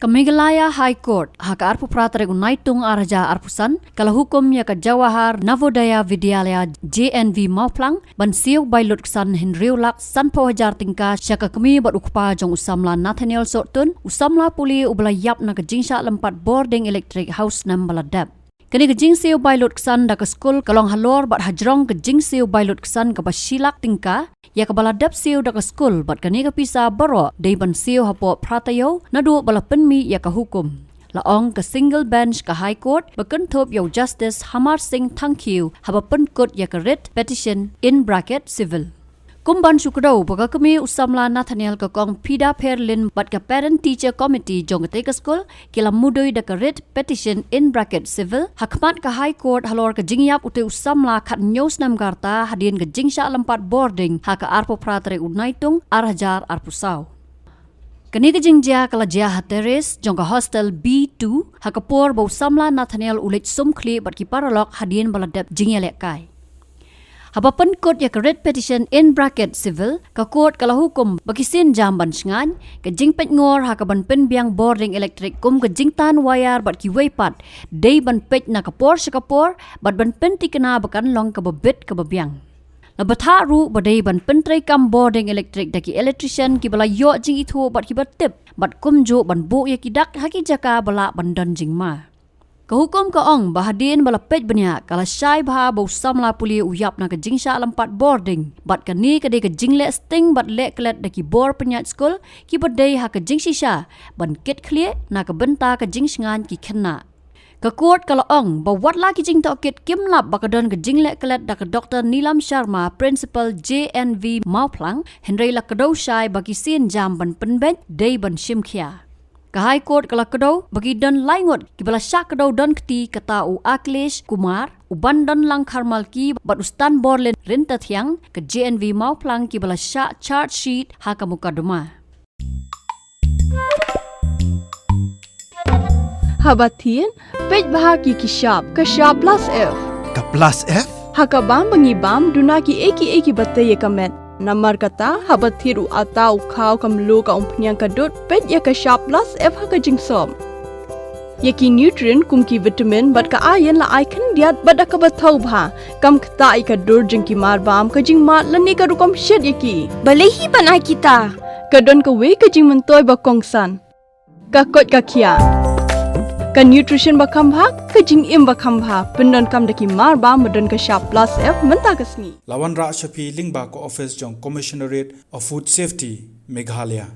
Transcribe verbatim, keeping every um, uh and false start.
Meghalaya High Court, ha ka arphew phra tarik u Naitung ar hajar arphew san, ka la hukum ïa ka Jawahar Navodaya Vidyalaya, J N V Mawphlang, ban siew bai lut ksan hynriew lak sanphew hajar tyngka sha ka kmie bad u kpa jong u samla Nathaniel Sohtun, u samla pule uba la ïap na ka jingshah lympat bording elektrik ha u snem ba la dep. Kane ka jingsiew bai lut ksan da ka skul ka long halor bad hajrong ka jingsiew bai lut ksan kaba shi lak tyngka ïa kaba la dep siew da ka skul, bad kane ka pisa baroh dei ban siew hapoh phra taïew naduh ba la pynmih ïa ka hukum, la ong ka single bench ka High Court ba kynthup ïa u Justice Hamar Singh Thangkhiew haba pynkut ïa ka writ petition in bracket civil. Kum ban shu kdew ba ka kmie u samla Nathaniel, ka kong Pida Pherlin bad ka Parent Teacher Committee jong katei ka skul ki la mudui da ka writ petition in bracket civil ha khmat ka High Court halor ka jingïap utei u samla khathynñiew snem ka rta hadien ka jingshah lympat bording ha ka arphew phra tarik u Naitung ar hajar arphew saw. Kane ka jingjia ka la jia ha terrace jong ka hostel B two ha ka por ba u samla Nathaniel u leit sum khlieh bad ki paralok hadien ba la dep jingïalehkai. Haba pynkut ïa ka writ petition in bracket civil, ka court ka la hukum ba ki sienjam ban shngaiñ, ka jingpeitngor ha kaban pynbiang bording elektrik kum ka jingtan wire bad kiwei pat dei ban peit na ka por sha ka por bad ban pynthikna ba kan long kaba bit kaba biang. La bthah ruh ba dei ban pyntreikam bording elektrik da ki electrician kiba la ïoh jingithuh bad kiba tip, bad kumjuh ban buh ïa ki dak ha ki jaka ba lah ban don jingma. Ka hukum ka ong ba hadien ba la peit bniah, ka la shai bha ba u samla pule u ïap na ka jingshah lympat bording, bad kane ka dei ka jingleh sting bad leh klet da ki bor pynïaid skul kiba dei ha ka jingshisha ban kit khlieh na ka bynta ka jingshngaiñ ki khynnah. Ka court ka la ong ba wat la ki jingtohkit kim lap ba ka don ka jingleh klet da ka Doctor Neelam Sharma, Principal J N V Mawphlang, hynrei la kdew shai ba ki sienjam ban pynbeit dei ban shim khia. Ka High Court ka la kdew ba ki don lai ngut kiba la shah kdew don kti, kata u Akhilesh Kumar, u Bandon Langkharmalki bad u Stanborlin Ryntathiang ka J N V Mawphlang, kiba la shah charge sheet ha ka mukaduma. Haba thied, peit bha ki ki shap, ka shap plus F. Ka plus F? Ha ka bam ba ngi bam, duna ki ei ki ei kiba tei ïa ka met. Namar kata, haba thied u atta, u khaw, ka mluh, ka umphniang, ka dud, peit ïa ka shap plus F ha ka jingsop. Ïa ki nutrient kum ki vitamin bad ka iron la ai khyndiat bad da kaba thaw bha. Kam ktah ïa ka dur jong ki mar bam, ka jingmad lane ka rukom shet ïa ki. Balei hi ban ai kita? Ka don kawei ka jingmyntoi ba kongsan. Ka koit ka khiah. Ka nutrition ba kham bha, ka jingim ba kham bha. Pyndonkam da ki mar bam ba don ka shap plus F mynta ka sngi. La wanrah sha phi lyngba ka office jong Commissionerate of Food Safety, Meghalaya.